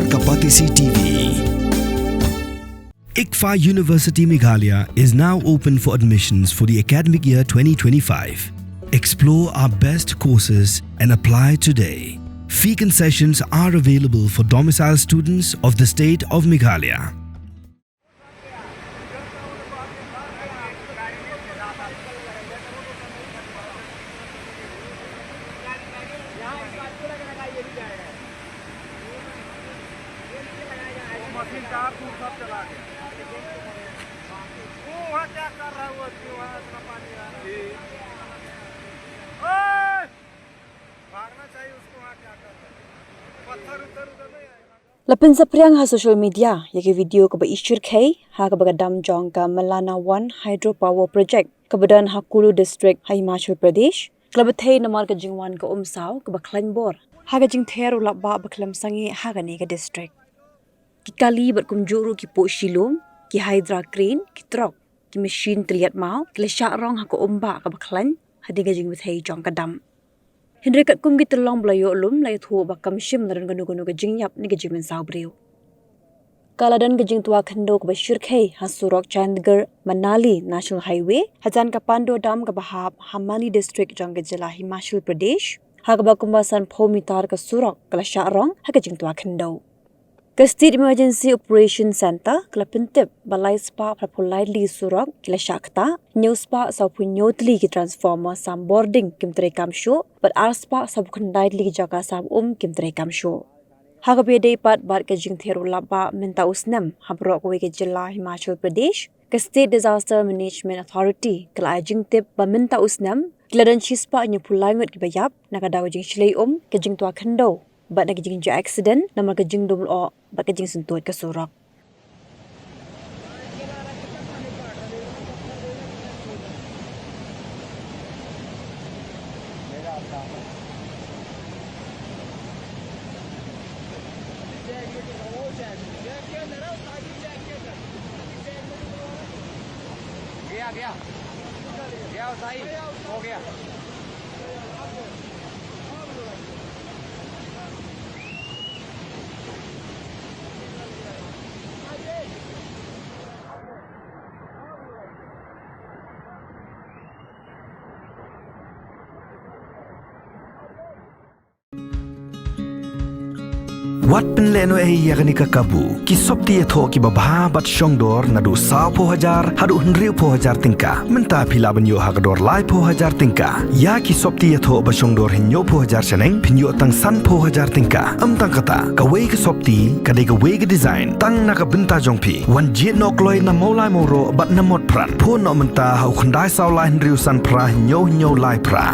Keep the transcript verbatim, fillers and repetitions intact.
Kapatisi T V. ICFAI University Meghalaya is now open for admissions for the academic year twenty twenty-five. Explore our best courses and apply today. Fee concessions are available for domicile students of the state of Meghalaya. वो मशीन चार फुट सब चला गया। वो वहाँ क्या कर रहा है वो आदमी, वहाँ इतना पानी आ रहा है? ओए! मारना चाहिए उसको, वहाँ क्या कर रहा है? पत्थर उधर उधर नहीं आएगा। La pynsaphriang ha social media ïa ka video kaba i shyrkhei ha kaba ka dam jong ka Malana One Hydropower Project kaba don ha Kullu District ha Himachal Pradesh ka la bthei namar ka jingwan ka umsaw kaba khlaiñ bor ha ka jingther u lapbah ba khlem sangeh ha kane ka district. Ki kali bad kumjuh ruh ki puh shilum, ki hydra crane, ki truck, ki machine tylliat maw ki la shah rong ha ka umbah kaba khlaiñ hadien ka jingbthei jong ka dam. Hynrei katkum ki tyllong ba la ïoh lum la ïathuh ba kam shym la don kano kano ka jingïap ne ka jingmynsaw briew. Ka la don ka jingtwa khyndew kaba shyrkhei ha surok Chandigarh Manali National Highway hajan ka Pando Dam kaba hap ha Mani District jong ka jylla Himachal Pradesh ha kaba kumba sanphew mitar ka surok ka la shah rong ha ka jingtwa khyndew. Ka State Emergency Operation Centre ka la pyntip ba lai spah phra phew lai tylli surok ki la shah ktah, hynñiew spah saw phew hynñiew tylli ki transformer sam bording kim treikam shuh bad ar spah saw phew khyndai tylli ki jaka sam um kim treikam shuh. Ha kaba ïadei pat bad ka jingther u lapbah mynta u snem ha baroh kawei ka jylla Himachal Pradesh, ka State Disaster Management Authority ka la ai jingtip ba mynta u snem ki la don shi spah hynñiew phew lai ngut kiba ïap na ka daw ka jingshlei um, ka jingtwa khyndew bad na ka jingjia accident namar ka jingdum lyoh bad ka jingsyntuid ka surok. गया गया गया उसाई हो गया। Wat pynlehnohei ïa kane ka kabu. Ki sopti ïathoh kiba bha bad shongdor naduh saw phew hajar haduh hynriew phew hajar tyngka. Mynta phi lah ban ïoh ha ka dor lai phew hajar tyngka. Ïa ki sopti ïathoh ba shongdor hynñiew phew hajar shaneng phin ïoh tang san phew hajar tyngka. Ym tang kata, kawei ka sopti ka dei kawei ka design tang na ka bynta jong phi. Wan jied noh kloi na Mawlai Mawroh bad na Motphran. Phone noh mynta ha u khyndai saw lai hynriew san phra hynñiew hynñiew lai phra.